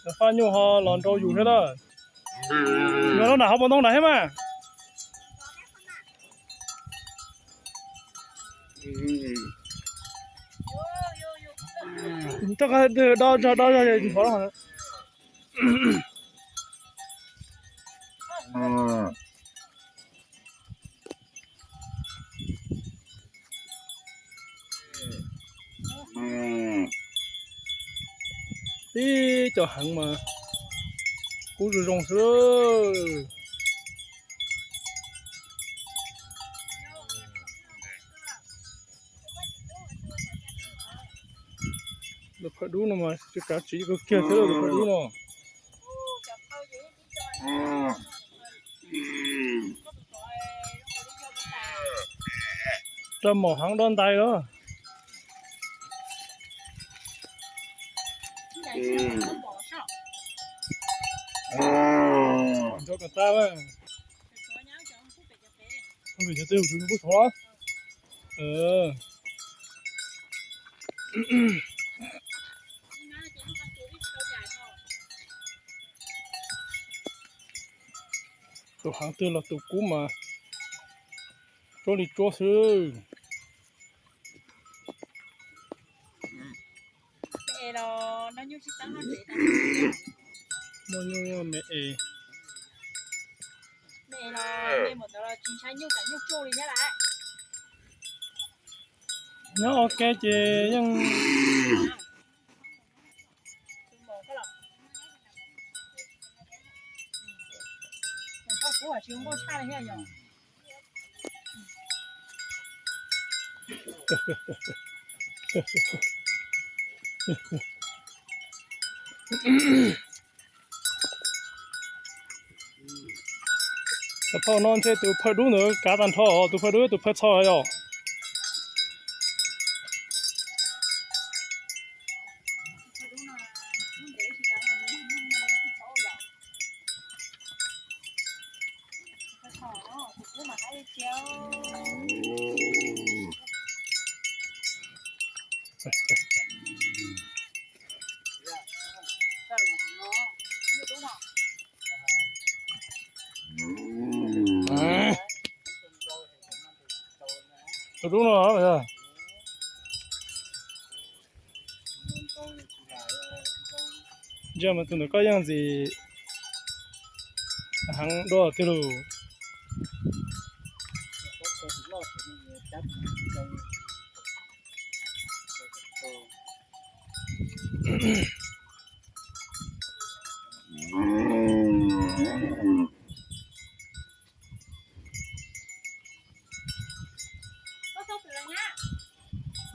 Cov faj nyuj ho los nrau yus thiab na. Yog no nram hauv paus ntoo nram thiab mas. Rov qab do do do. Tib co heev mas kub zoo zoo xwb. Tus phawj dub no mas tsis kav tswv kawg kiag thiab tus phawj dub no. Rau mom heev dua ntais los. Nrov kom tag. Pub xov. Tus heev twg los tus kub mas tsuab li tsuab xwb. Muaj nyuj me es. Nyob ua ke ces yeej Cov phauj no ntshe tus phawj dub ntawd kav tag nrho, tus phawj dub tus phawj txho yom. Tus dub no. Ntsia mas tus ntawm koj yeej ntxim heev dua tiag lauj.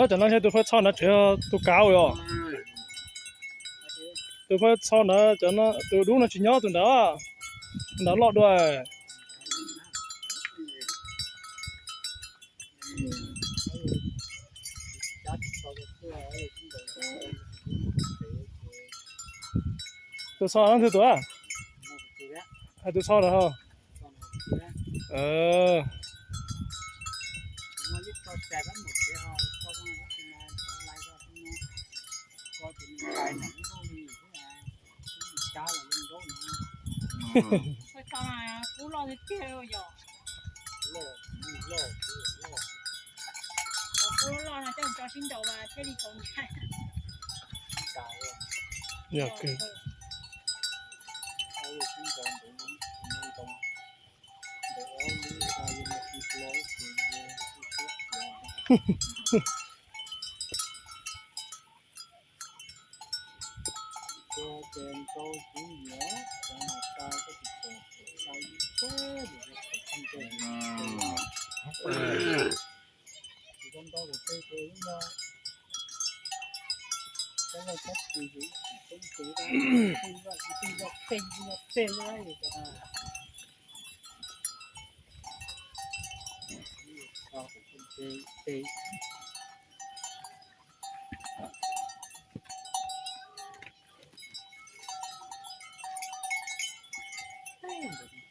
Tab cov no ntshe tus phawj txho ntawd tseem yog tus kav yom. Tus phawj txho ntawd, tus dub no tsis nyob tus ntawd, tus ntawd loj dua. Tus txho no twg tus? Hais tus txho no ho. Yog kawg.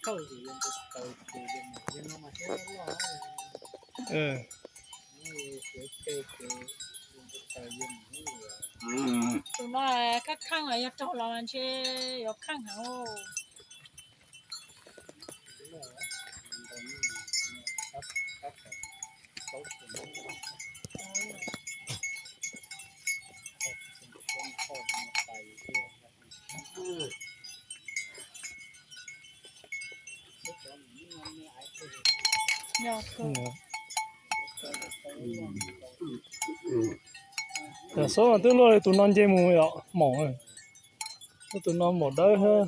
Tus no kab kheej los yog raug los ntshe yuav kheej heev. Yog, xob twb luaj li tus no nce mus yom, maum, tus no maum dawb thiab.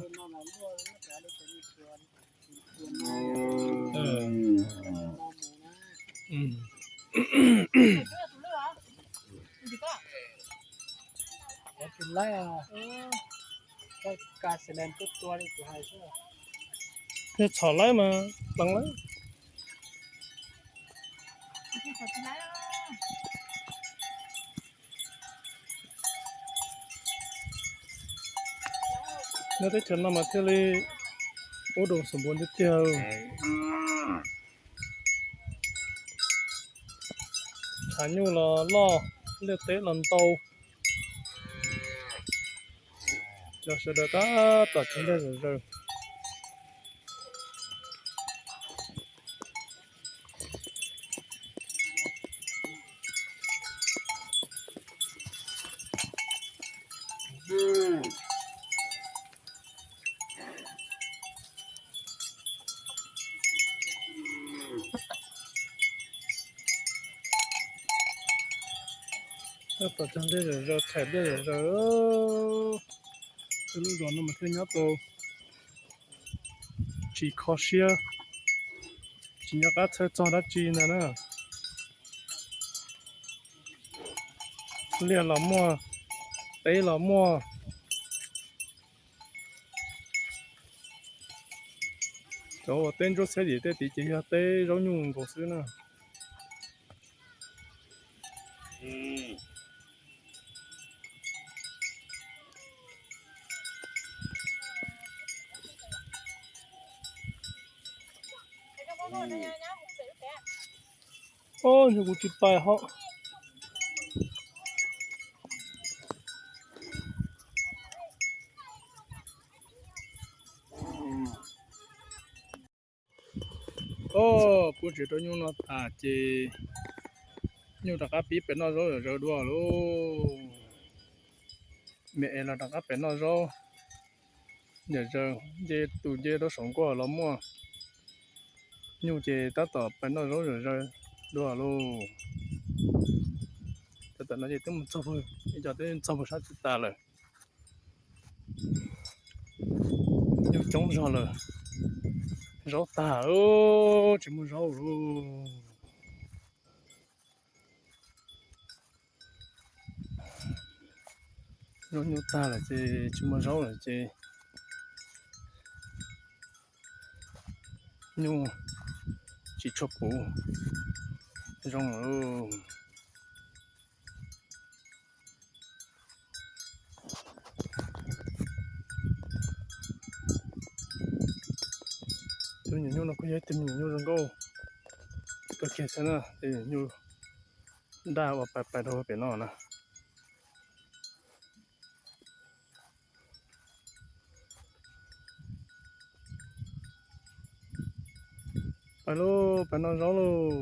Yog txhom laib mas pleev laib. Nyob teb chaws no mas thiaj li ub rau xus npua tiag tiag. Tshav nyuj los loj, liaj teb los ntau, cov sawv daws tab tom tsaug ntsej zog zaws. Tab tom tsaug ntsej zog zaws, thaim ntsej zog zaws. Tej lub zos no mas thiaj nyob tau tsis kho siab, tsis nco qab txhawj txog dab tsi ntag na. Liaj los muaj, teb los muaj. Cov uas teb ntsuab txhiab yim tej tid ces yog teb zaub nyuj nkaus xwb na. Ob, ntshe kuv tsis pais hov. Ob, pub tsev rau nyuj no tas ces nyuj rov qab pib pem noj zaub yam zaws dua lauj. Me es los rov qab pem noj zaub yam zaws, nce tus nce rau saum nkuaj los muaj. Nyuj ces tab tom pem noj zaub yam zaws dua lauj. Tam no ces twb mus txog, ib co twb txog puag sab tid tas lawm. Nyuj coob zog lawm, zaub tag, tsis muaj zaub lauj. Zaub nyuj tag lawm ces tsis muaj zaub lawm ces nyuj tsis tshua puv zoo lawm. Tus me nyuam nyuj no kuj yog ib tug me nyuam nyuj zoo nkauj kawg kiag thiab na, tus me nyuam nyuj daj uas pais pais rau pem no na. Pais lauj, pais noj zaub lauj.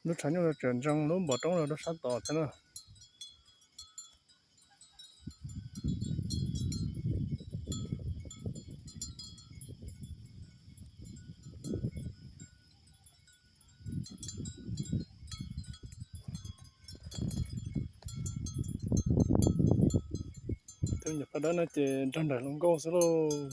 Lub tshav nyuj tseem ntsees lub npom roob los rau sab tod thiab na. Tus me nyuam paj dawb no ces nrog nraim hluas nkauj xwb lauj.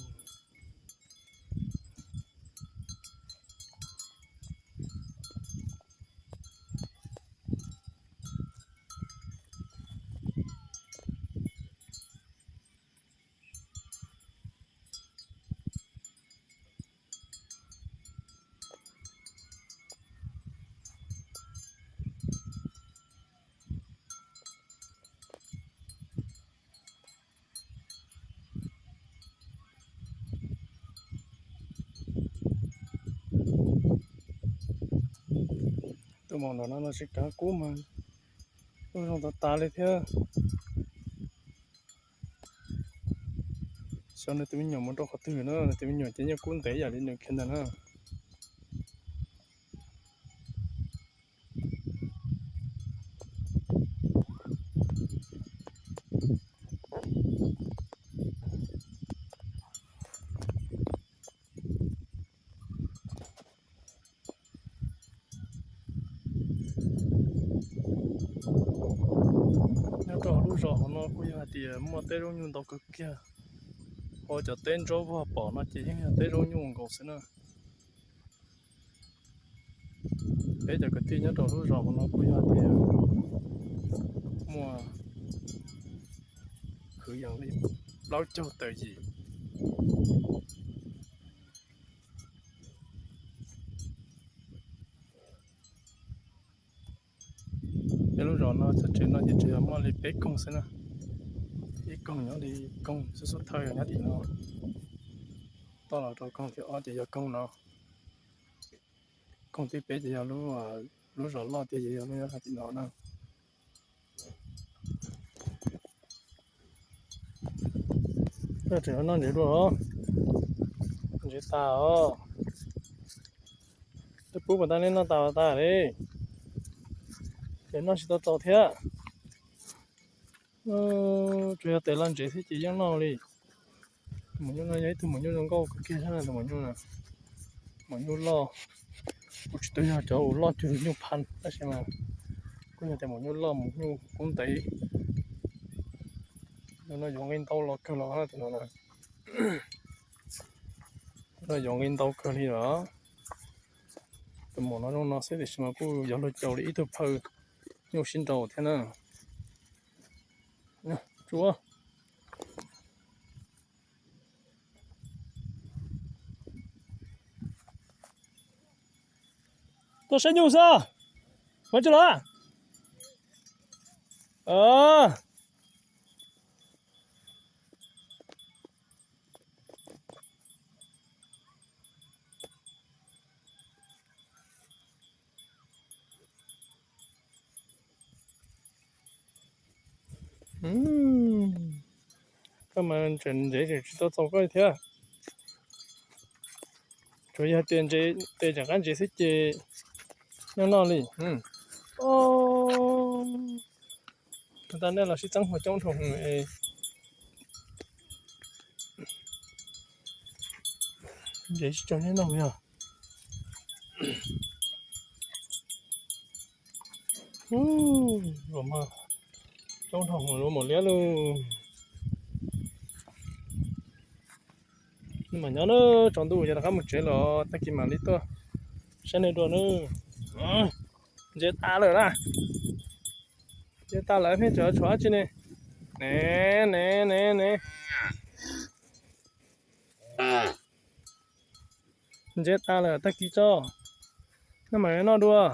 Mos nram no no tsis kav kub mas lub zoo tas tas li thiab. Xyov nws tus me nyuam mus rau qhov twg na, nws tus me nyuam ces yeej kub ntev yam li nws kiag ntag na. Nyob rau lub zos hauv no kuj yog hais tias muaj teb zaub nyuj ntau kawg kiag. Ua cov teb ntsaub vog pom no ces yeej yog teb zaub nyuj nkaus xwb na. Peb cov kwv tij nyob rau lub zos hauv no kuj yog tias muaj kwv yees li plaub caug tawm yim. Peb lub zos no txog tsev no ces tseem yog muaj li peb koog xwb na. Ib koog nyob li, koog xub xub thawj nyob tim no. Toj los rau koog thib ob ces yog koog no. Koog thib peb ces yog lub, lub zos loj tiag ces yog lub nyob tim no na. Tseem noj ntsev dua os. Ntsev tas os. Twb pub puas tas nej noj tas tas li. Ces noj tsis tau txaus thiab. Tsuas yog tes los ntsev thiab ces yeej noj li. Tus maum nyuj no yog ib tug maum nyuj zoo nkauj kawg kiag thiab tus maum nyuj no. Maum nyuj loj, kuj tsis tau yog cov uas loj cuag nyuj pha tab sis mas kuj yog tias maum nyuj loj maum nyuj kub ntev. No yuav nqi ntau los kawg los no, no yuav nqi ntau kawg li los. Tus maum no zoo no xwb tiam sis mas kuj yog luag caum li ib tug phaw nyuj sib nraus thiab na. Tsuav tuaj saib nyuj xwb. Mus tsis los? Koj mas ntsev tseem tsis tau txaus koj li thiab. Tsuas yog tias tes rov qab ntsev xwb ces nyob noj li. Ua ntej nej los sib txeeb ua coob dhau. Ntsev tsis tau nyob noj yog. Coob dhau lawm, mus liab lauj. Mam nyob na, tsaus ntuj ces rov qab mus tsev lawm, tag kis mam li tuaj saib nej dua nawb. Ntsev tas lawm na. Ntsev tas lawm pheej tseem tshuav dab tsi ne? Ne, ne, ne, ne. Ntsev tas lawm, tag kis tso, noj mam noj dua.